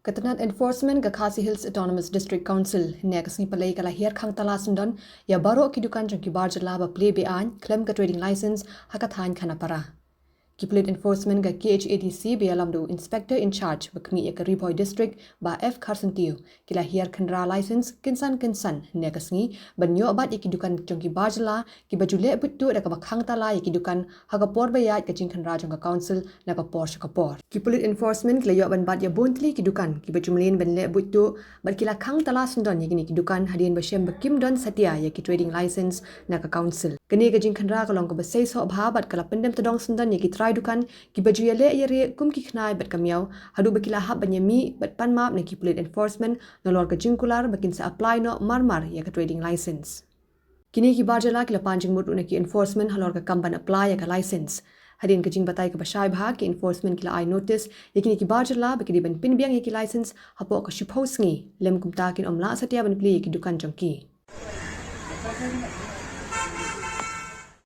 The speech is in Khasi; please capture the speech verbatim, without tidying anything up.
Ka tnad Enforcement ka Khasi Hills Autonomous District Council hynne ka sngi Palei ka la hiar khang tala syndon ïa baroh ki dukan jong ki bar jylla ba plie be-aiñ khlem ka trading licence ha ka thaiñ Khanapara. Ki pulit Enforcement ka K H A D C ba ïalam da u Inspector in Charge ba khmih ïa ka Ri Bhoi District, Bah F Kharsyntiew, ki la hiar khynra licence kynsan kynsan hynne ka sngi ban ïoh bat ïa ki dukan jong ki bar jylla kiba ju leh buit tuh da kaba khang tala ïa ki dukan ha ka por ba ïaid ka jingkhynra jong ka Council na ka por sha ka por. Ki pulit Enforcement ki la ïoh ban bat ïa bun tylli ki dukan kiba ju mlien ban leh buit tuh bad ki la khang tala syndon ïa kine ki dukan hadien ba shem ba kim don satia ïa ki trading licence na ka Council. Kane ka jingkhynra ka long kaba seisoh bha bad ka la pyndem tdong syndon ïa ki trai dukan kiba ju ïaleh ïarieh kum ki khnai bad ka miaw haduh ba ki la hap ban ïamih bad pan map na ki pulit Enforcement nalor ka jingkular ba kin sa apply noh mar mar ïa ka trading licence. Kine ki bar jylla ki la pan jingmut ruh na ki Enforcement halor ka kam ban apply ïa ka licence. Hadien ka jingbatai kaba shai bha, ki Enforcement ki la ai notice ïa kine ki bar jylla ba ki dei ban pynbiang ïa ki licence hapoh ka shiphew sngi, lym kumta kin ym lah satia ban plie ïa ki dukan jong ki.